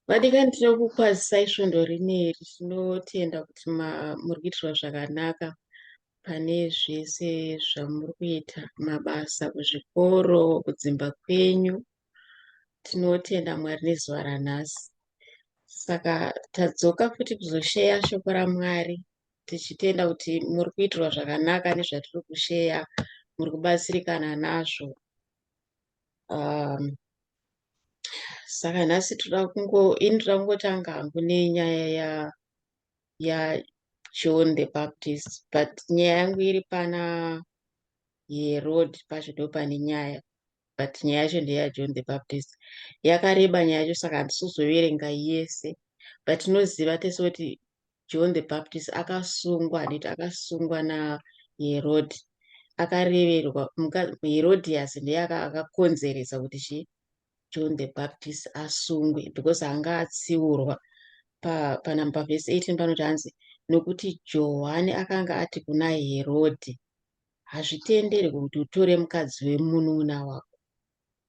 Vadikani, tinokukwazisai svondo rineri. Tinotenda kuti muri kuitirwa zvakanaka pane zvese zvamuri kuita, mabasa, kuzvikoro, kudzimba kwenyu. Tinotenda Mwari nezuva ranhasi. Saka tadzoka futi kuzosheya shoko raMwari tichitenda kuti muri kuitirwa zvakanaka nezvatiri kusheya, muri kubatsirikana nazvo. Saka nhasi toda kungo ini toda kungotanga hangu nenyaya yaJohn the Baptist, but nyaya yangu iri pana Herod pacho ndo pane nyaya, but nyaya yacho ndeyaJohn the Baptist. Yakareba nyaya yacho, saka handisi kuzoverenga yese, but tinoziva tese kuti John the Baptist akasungwa, handiti? Akasungwa naHerod, akareverwa. Herodias ndiye akakonzeresa kuti chii, John the Baptist asungwe, because anga atsiurwa. Panamba vhesi 18 panoti hanzi, "Nokuti Johani akanga ati kuna Herodhi, 'Hazvitenderwi kuti utore mukadzi wemunun'una wako.'"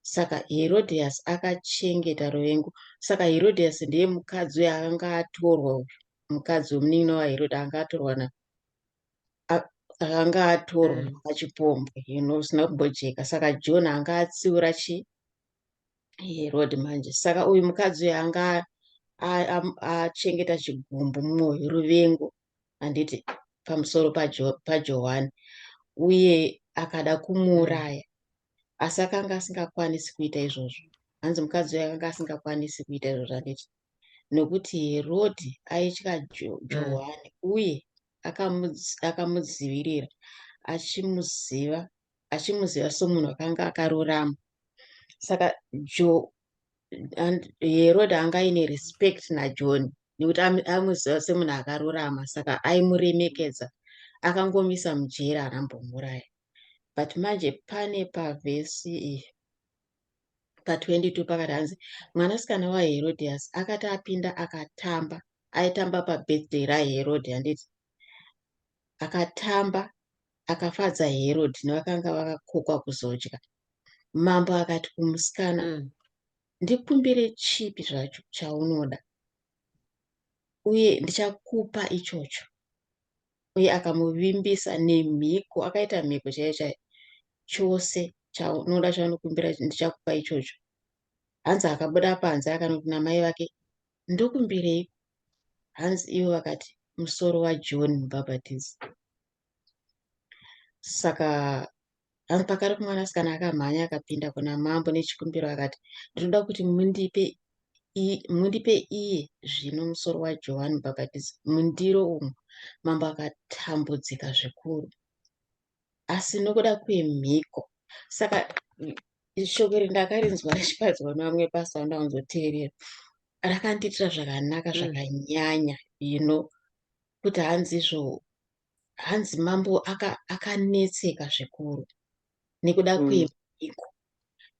Saka Herodias akachengeta ruvengo. Saka Herodias ndiye mukadzi uyo akanga atorwa uyu, mukadzi wemunin'ina waHerodi anga atorwa na akanga atorwa pachipombwe zvisina kumbojeka. Saka John anga atsiura chi Herod manje. Saka uyu mukadzi uyu anga achengeta chigumbu mumwoyo, ruvengo, handiti, pamusoro paJohani, uye akada kumuuraya, asi akanga asingakwanisi kuita izvozvo. Hanzi mukadzi uyu akanga asingakwanisi kuita izvozvo, handiti, nokuti Herodhi aitya Johani uye akamudzivirira, achimuziva somunhu akanga akarurama. Saka Herod anga aine respect naJohn nekuti amuziva semunhu akarurama, saka aimuremekedza. Akangomisa mujeri, haana. But manje pane pavhesi iyi, pa22, pakati hanzi, "Mwanasikana waHerodias akati apinda akatamba." Aitamba pabirthday raHerod, handiti? Akatamba akafadza Herod nevakanga vakakokwa kuzodya. Mambo akati kumusikana, "Ndikumbire chipi zvacho chaunoda, uye ndichakupa ichocho." Uye akamuvimbisa nemhiko, akaita mhiko chaiyo chaiyo, "Chose chaunoda, chaunokumbira, ndichakupa ichocho." Hanzi akabuda panze, akanoti namai vake, "Ndokumbirei?" Hanzi ivo vakati, "Musoro waJohn Mubhabhatidzi." Saka hanzi pakare mwanasikana akamhanya akapinda kuna mambo nechikumbiro, akati, "Ndinoda kuti mundipe iye zvino musoro waJohani Mubhabhatidzi mundiro umu." Mambo akatambudzika zvikuru, asi nokuda kwemhiko. Saka shoko iri ndakarinzwa richiparidzwa nevamwe pastor vandawanzoteerera, rakandiitira zvakanaka zvakanyanya, kuti hanzi izvo, hanzi mambo akanetseka zvikuru nekuda kwemhiko,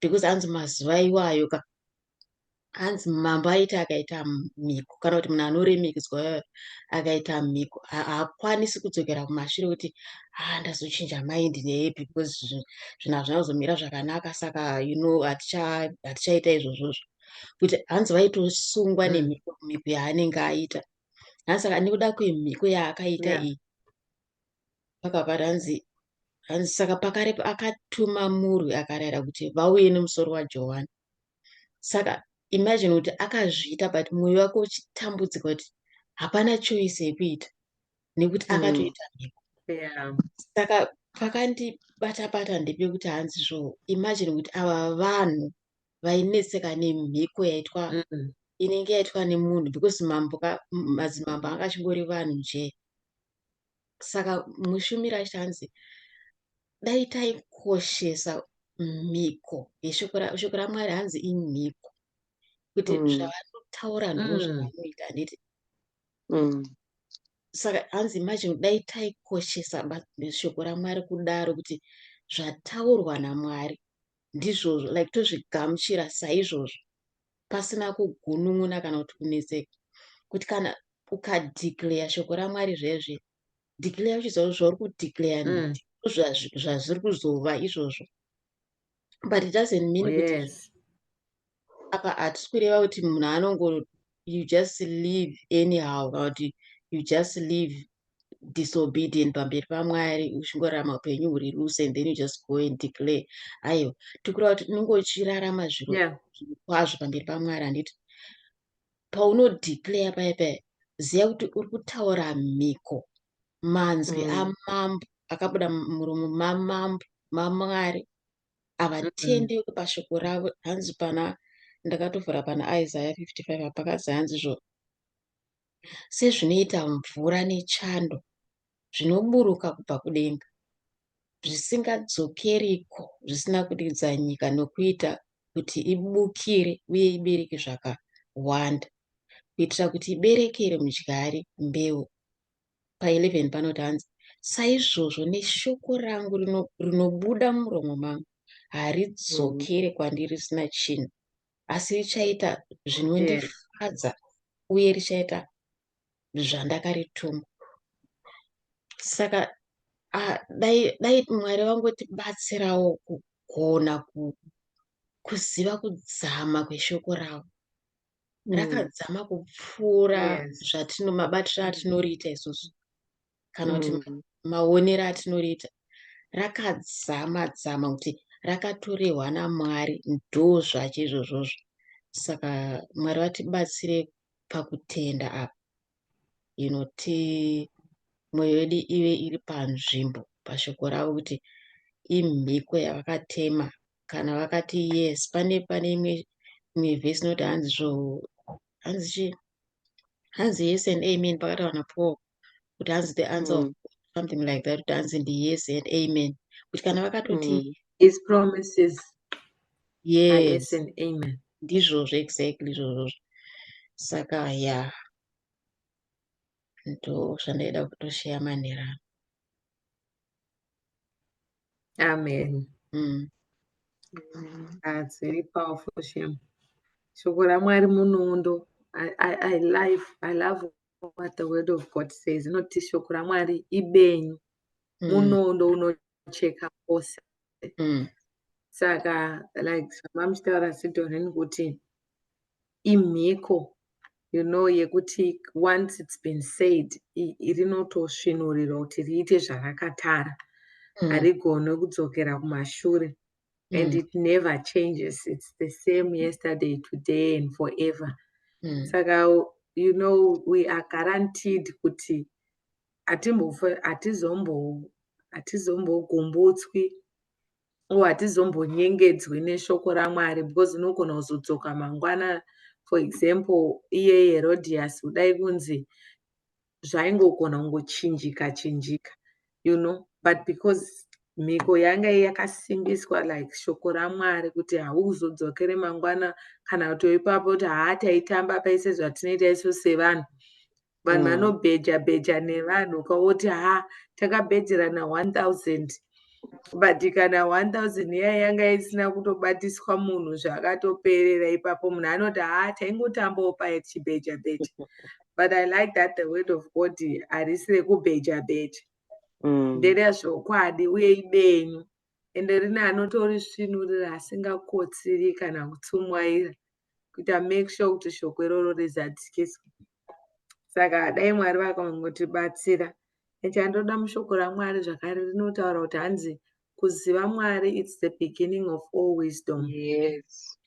because hanzi mazuva iwayo ka, hanzi mambo aiti akaita mhiko, kana kuti munhu anoremekedzwa akaita mhiko, haakwanisi kudzokera kumashure kuti, "Ha, ndazochinja mind neepi because zvinhu hazvina kuzomira zvakanaka, saka hatichaita izvozvozvo." Kuti hanzi vaitosungwa nemhiko, mhiko yaanenge aita. Hanzi saka nekuda kwemhiko yaakaita iyi, pakabva hanzi saka pakarepo akatuma murwi, akarayira kuti vauye nemusoro waJohani. Saka imagine kuti akazviita, but mwoyo wake uchitambudzika kuti hapana choice yekuita nekuti akatoita mhiko. Saka pakandibata-bata ndepekuti hanzi zvo, imagine kuti ava vanhu vainetseka nemhiko yaitwa, inenge yaitwa nemunhu, because mambo, madzimambo anga achingori vanhu nje. Saka mushumiri achiti hanzi dai taikoshesa mhiko yeshoko shoko raMwari, hanzi imhiko, kuti zvavanotaura ndo zvavanoita, handiti? Saka hanzi imagine dai taikoshesa shoko raMwari kudaro, kuti zvataurwa naMwari ndizvozvo, like tozvigamuchira saizvozvo pasina kugunun'una kana kuti kunetseka, kuti kana ukadeclare shoko raMwari zvezve, declare uchiziva kuti zvauri kudeclare zvazviri kuzova izvozvo. But it doesn't mean kuti apa hatisi kureva kuti munhu anongo, you just live anyhow, kana kuti you just live disobedient pamberi paMwari, uchingorarama upenyu huri loose, and then you just go and declare. Aiwa, tikureva kuti unenge uchirarama zviro kwazvo pamberi paMwari, handiti? Paunodeclare paya paya, ziva kuti uri kutaura mhiko, manzwi amambo akabuda mumuromo mamambo, maMwari. Havatendeuki pashoko ravo. Hanzi pana, ndakatovhura pana Isaiah 55 apakanzi, hanzi zvo, sezvinoita mvura nechando zvinoburuka kubva kudenga, zvisingadzokeriko zvisina kudiridza nyika nokuita kuti ibukire uye ibereke zvakawanda, kuitira kuti iberekere mudyari mbeu. Pa11 panoti, hanzi, saizvozvo neshoko rangu rinobuda mumuromo mangu, haridzokere kwandiri risina chinhu, asi richaita zvinondifadza uye richaita zvandakarituma. Saka dai Mwari vangotibatsirawo kugona kuziva kudzama kweshoko ravo. Rakadzama kupfuura zvatino mabatiro atinoriita isusu, kana kuti maonero atinoriita. Rakadzama dzama kuti rakatorehwa naMwari, ndo zvacho izvozvozvo. Saka Mwari vatibatsire pakutenda apa, ti mwoyo yedu ive iri panzvimbo pashoko ravo, kuti imhiko yavakatema. Kana vakati yes, pane imwe vhesi inoti, hanzi zvo, hanzi chii, hanzi yes and amen, pakataura naPaul kuti hanzi the answer of something like that, kuti hanzi ndi yes and amen, kuti kana vakatoti His promises are yes yes and amen. Ndizvozvo, exactly izvozvozvo. Saka ya, ndo zvandaida kutosheya manherano. Amen. That's very powerful, Shem. Shoko raMwari munondo. I love what the word of God says. Inoti shoko raMwari ibenyu. Munondo unocheka pose. Saka like zvamamuchitaura, Sidorin, kuti imhiko yekuti once it's been said, rinotosvinurirwa kuti riite zvarakatara. Harigoni kudzokera kumashure. And it never changes. It's the same yesterday, today and forever. Saka we are guaranteed kuti hatizombogumbutswi or hatizombonyengedzwi neshoko raMwari, because unogona kuzodzoka mangwana. For example, iye Herodias, kudai kunzi zvaingogona kungochinjika chinjika, but because mhiko yanga yakasimbiswa like shoko raMwari, kuti hauzodzokere mangwana kana kuti ipapo kuti haa, taitamba paise zvatinoita isu sevanhu. Vanhu vanobheja bheja nevanhu, ukaoti ha, takabhejerana 1000, but kana 1000 iya yanga isina kutobatiswa munhu, zvakatoperera ipapo. Munhu anoti haa, taingotambawo paya tichibheja bheja. But I like that the word of God harisi rekubheja bheja. Nderezvokwadi uye ibenyu, ende rine anotorisvinurira asingakotsiri kana kutsumwaira, kuita make sure kuti shoko iroro rizadzikiswe. Saka dai Mwari vakangotibatsira. Chandoda mushoko raMwari zvakare, rinotaura kuti hanzi kuziva Mwari, it's the beginning of all wisdom.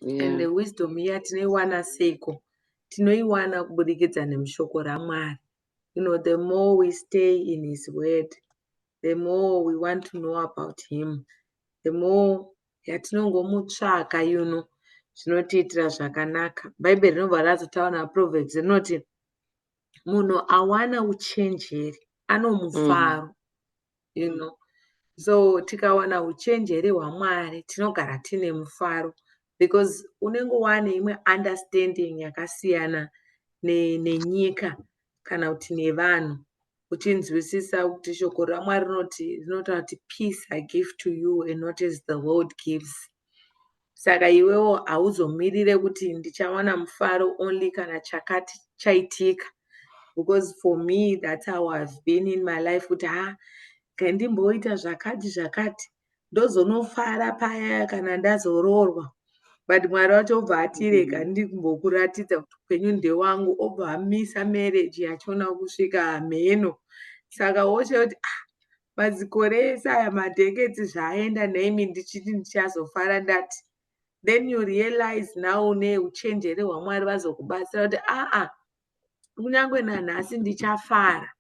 And the wisdom iya tinoiwana seiko? Tinoiwana kubudikidza nemushoko raMwari. The more we stay in his word, the more we want to know about him, the more yatinongomutsvaka, zvinotiitira zvakanaka. Bhaibheri rinobva razotaura naProverbs, rinoti munhu awana uchenjeri anomufaro. So tikawana uchenjeri hwaMwari, tinogara tine mufaro, because unenge wane imwe understanding yakasiyana nenyika kana kuti nevanhu, uchinzwisisa kuti shoko raMwari rinoti, rinotaura kuti, "Peace I give to you, and not as the world gives." Saka iwewo hauzomirire kuti ndichawana mufaro only kana chakati chaitika, because for me that's how I've been in my life, kuti ha, ndimboita zvakati zvakati. Ndozonofara paya kana ndazoroorwa. But Mwari wacho obva ati, "Rega ndimbokuratidza kuti upenyu ndewangu." Obva amisa marriage yachona kusvika mheno. Saka woshaye kuti, ah, mazikore ese aya, madecades zvaaenda nhaimi, ndichiti ndichazofara ndati. Then you realize now neuchenjeri hwaMwari vazokubatsira kuti, aa, kunyange nanhasi ndichafara.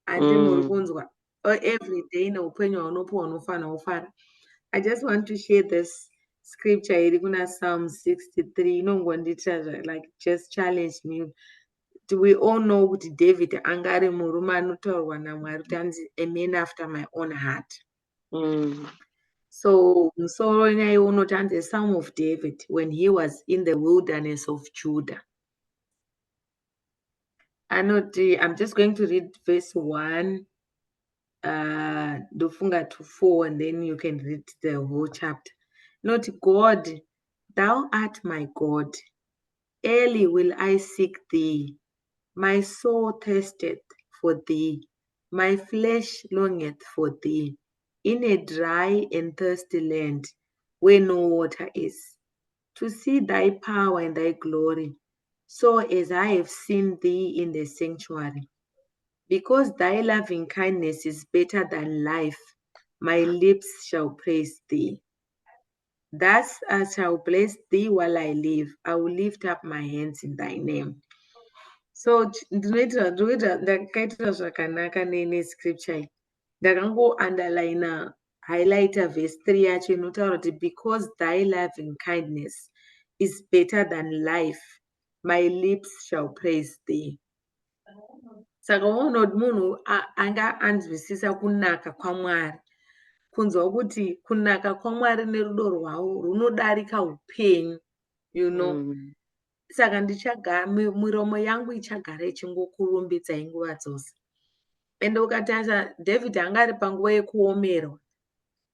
Handi muri kunzwa? Every day neupenyu hwaunopiwa unofanira kufara. I just want to share this scripture iri kuna Psalm 63. Inongondiitira like, just challenge me. We all know kuti David anga ari murume anotaurwa naMwari kuti anzi a man after my own heart. So musoro nyaya unoti anzi a Psalm of David when he was in the wilderness of Judah. Anoti, I'm just going to read verse 1 ndofunga to 4, and then you can read the whole chapter. Not, "God, thou art my God. Early will I seek thee. My soul thirsteth for thee. My flesh longeth for thee in a dry and thirsty land where no water is, to see thy power and thy glory, so as I have seen thee in the sanctuary. Because thy loving kindness is better than life, my lips shall praise thee. Thus I shall bless thee while I live. I will lift up my hands in thy name." So ndinoitira, ndinoita, ndakaitira zvakanaka nescripture iyi. Ndakango underlina, highlighter verse 3 yacho inotaura kuti, "Because thy loving kindness is better than life, my lips shall praise thee." Saka waona kuti munhu anga anzwisisa kunaka kwaMwari, kunzwa kuti kunaka kwaMwari nerudo rwavo runodarika upenyu. Saka ndichagara, miromo yangu ichagara ichingokurumbidzai nguva dzose. Ende ukatarisa, David anga ari panguva yekuomerwa.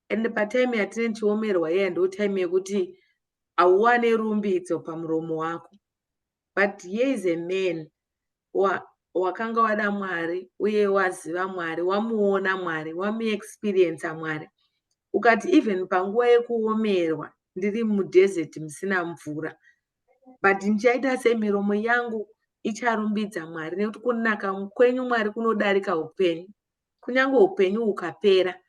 Ende patime yatinenge tichiomerwa iya, ndo time yekuti hauwane rumbidzo pamuromo wako. But here is a man wakanga wada Mwari uye waziva Mwari, wamuona Mwari, wamuexperiensa Mwari. Ukati even panguva yekuomerwa, ndiri mudesert musina mvura, but ndichaita semiromo yangu icharumbidza Mwari, nekuti kunaka kwenyu, Mwari, kunodarika upenyu. Kunyange upenyu hukapera,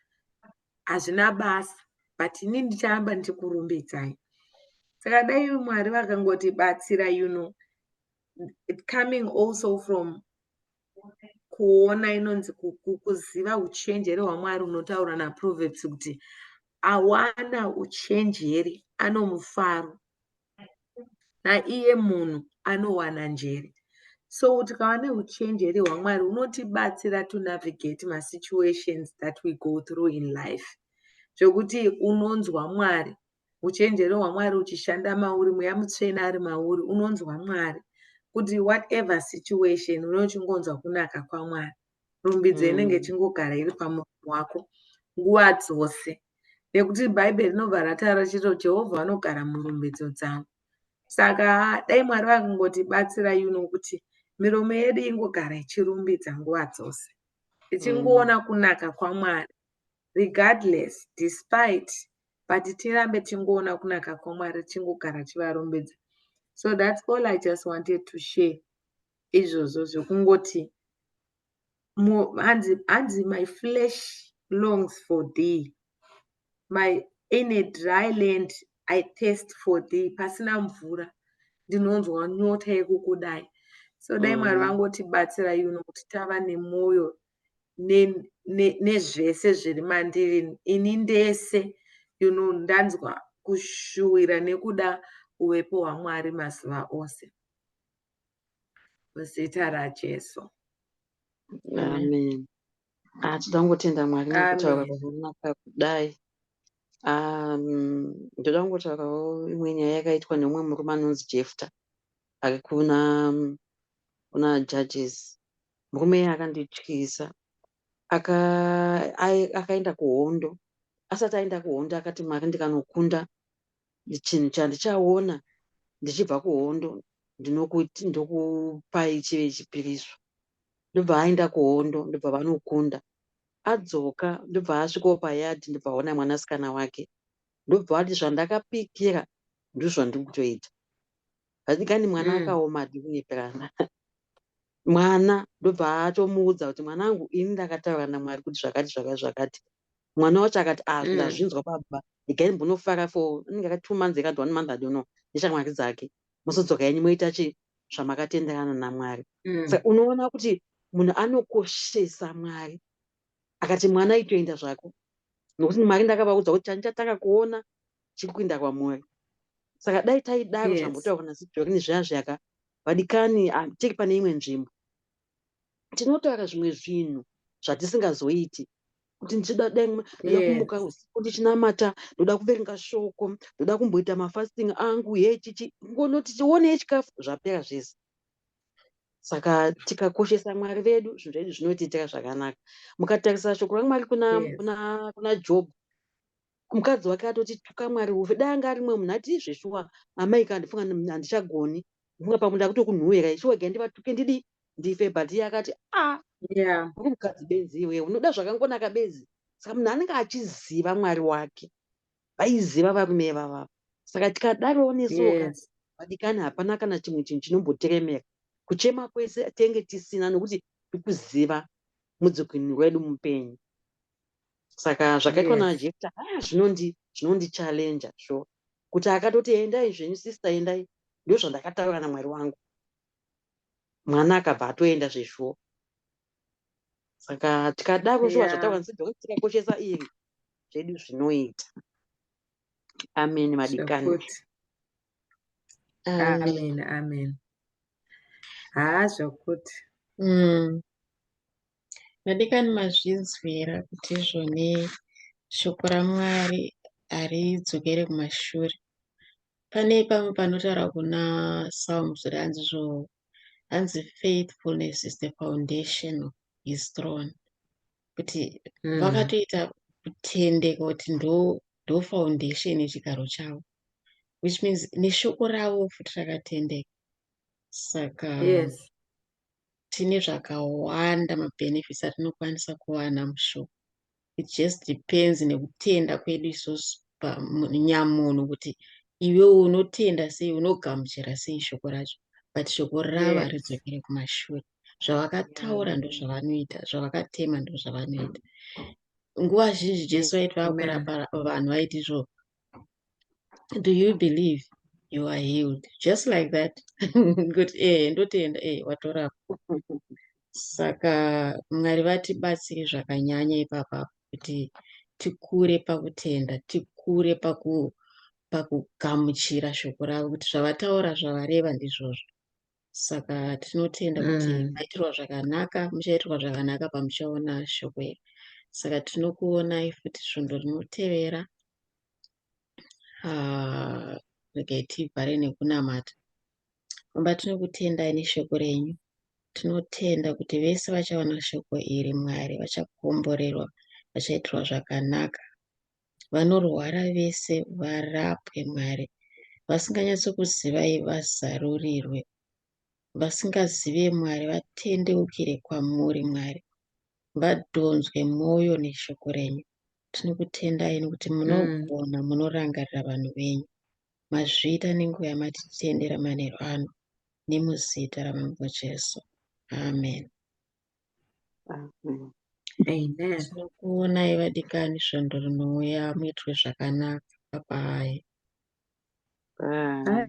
hazvina basa, but ini ndicharamba ndichikurumbidzai. Saka dai Mwari vakangotibatsira, coming also from kuona inonzi kuziva uchenjeri hwaMwari unotaura naProverbs kuti awana uchenjeri ano mufaro, naiye munhu anowana njere. So tikava neuchenjeri hwaMwari hunotibatsira to navigate masituations that we go through in life, zvekuti unonzwa Mwari, uchenjeri hwaMwari uchishanda mauri, Mweya Mutsvene ari mauri. Unonzwa Mwari kuti whatever situation, unochingonzwa kunaka kwaMwari. Rumbidzo inenge ichingogara iri pamuromo wako nguva dzose, nekuti Bhaibheri rinobva rataura chiro, "Jehovha vanogara murumbidzo dzangu." Saka dai Mwari vakangotibatsira kuti miromo yedu ingogara ichirumbidza nguva dzose, ichingoona kunaka kwaMwari regardless, despite, but tirambe tingoona kunaka kwaMwari, tingogara tichivarumbidza. So that's all I just wanted to share, izvozvo zvekungoti hanzi, "My flesh longs for thee, my in a dry land I thirst for thee." Pasina mvura ndinonzwa nyota yekukudai. So dai Mwari vangotibatsira kuti tava nemwoyo nezvese zviri mandiri, ini ndese ndanzwa kushuwira nekuda uvepo hwaMwari mazuva ose, muzita raJesu. Amen. Ah, toda kungotenda Mwari nekutaura Amen. kwakanaka kudai. Ndoda kungotaurawo imwe nyaya yakaitwa neumwe murume anonzi Jefta, ari kuna Judges. Murume iye akandityisa. Akaenda kuhondo. Asati aenda kuhondo akati, "Mwari, ndikanokunda, chinhu chandichaona ndichibva kuhondo ndokupai chive chipiriso." Ndobva aenda kuhondo, ndobva vanokunda. Adzoka ndobva asvikawo payadhi, ndobva aona mwanasikana wake, ndobva ati, "Zvandakapikira ndizvo ndiri kutoita." Vadikani, mwana akaoma, adi kunyeperana. Mwana ndobva atomuudza kuti, "Mwanangu, ini ndakataura naMwari kuti zvakati, zvakati, zvakati." Mwana wacho akati, "Ah, ndazvinzwa baba, regai ndimbonofara for inenge yaka 2 months, yakati one month, I don't know, neshamwari dzake. Muzodzoka henyu moita chi zvamakatenderana naMwari." Saka unoona kuti munhu anokoshesa Mwari. Akati, "Mwana, itoenda zvako, nokuti Mwari ndakavaudza kuti chandichatanga kuona chiri kuenda kwamuri." Saka dai taidaro zvambotaurwa naSidorini zviya zviyaka, vadikani, ah, tiri pane imwe nzvimbo, tinotaura zvimwe zvinhu zvatisingazoiti, kuti ndichida dai ndoda kumuka usiku ndichinamata, ndoda kuverenga shoko, ndoda kumboita mafasting angu, ye chichi ngonoti tionei chikafu zvapera zvese. Saka tikakoshesa Mwari vedu, zvinhu zvedu zvinotiitira zvakanaka. Mukatarisa shoko raMwari kuna kuna Job, mukadzi wake atoti, "Tuka Mwari ufe." Dai anga arimwe munhu ati, "Zveshuwa amai, kandifunga handichagoni, funga pamwe ndakutokunhuwirai, shuwa gai ndivatuke ndidi ndife." But iye akati, "A, uri mukadzi benzi iwe, unoda zvakangonaka bedzi." Saka munhu anenge achiziva Mwari wake, vaiziva varume ivavava. Saka tikadarowo nesuwo ka, vadikani, hapana kana chimwe chinhu chinombotiremera. Kuchema kwese tenge tisina, nokuti tikuziva mudzikinuri wedu mupenyu. Saka zvakaitwa naJefta, ah, zvinondichallenja sure, kuti akatoti, "Endai zvenyu sister, endai, ndo zvandakataura naMwari wangu." Mwana akabva atoenda zveshuwo. Saka tikadaro shuwa, zvataurwa naSidhori, tikakoshesa iri, zvedu zvinoita. Amen, madikani. Zvokuti. Amen. Amen, amen. Haa, zvokuti. Vadikani, mazvinzwira kuti izvoni shoko raMwari haridzokere kumashure. Pane pamwe panotaura kuna Psalms kuti hanzi zvo, hanzi, "Faithfulness is the foundation of his throne," kuti vakatoita kutendeka kuti ndo foundation yechigaro chavo, which means neshoko ravo futi rakatendeka. Saka tine zvakawanda, mabenefits atinokwanisa kuwana mushoko. It just depends nekutenda kwedu isusu nyamunhu, kuti iwewe unotenda sei, unogamuchira sei shoko racho. But shoko ravo haridzokere kumashure. Zvavakataura ndozvavanoita, zvavakatema ndozvavanoita. Nguva zhinji Jesu vaiti vakurapa vanhu, vaiti izvo, "Do you believe you are healed?" Just like that, kuti, "Ehe, ndotenda, eh, watorapwa." Saka Mwari vatibatsire zvakanyanya ipapa, kuti tikure pakutenda, tikure pakugamuchira shoko ravo, kuti zvavataura, zvavareva ndizvozvo. Saka tinotenda kuti maitirwa zvakanaka, muchaitirwa zvakanaka pamuchaona shoko iri. Saka tinokuonai futi svondo rinotevera. Ah, regai tivhare nekunamata. Baba, tinokutendai neshoko renyu. Tinotenda kuti vese vachaona shoko iri, Mwari, vachakomborerwa, vachaitirwa zvakanaka. Vanorwara vese varapwe, Mwari. Vasinganyatsokuzivai vazarurirwe. Vasingazive Mwari vatendeukire kwamuri, Mwari. Vadhonzwe mwoyo neshoko renyu. Tinokutendai nekuti munogona, munorangarira vanhu venyu. Mazviita nenguva yamatitendera manheru ano. Nemuzita raMambo Jesu. Amen. Amen. Amen. Tinokuonai vadikani svondo rinouya. Muitwe zvakanaka. Bye. Bye. Bye.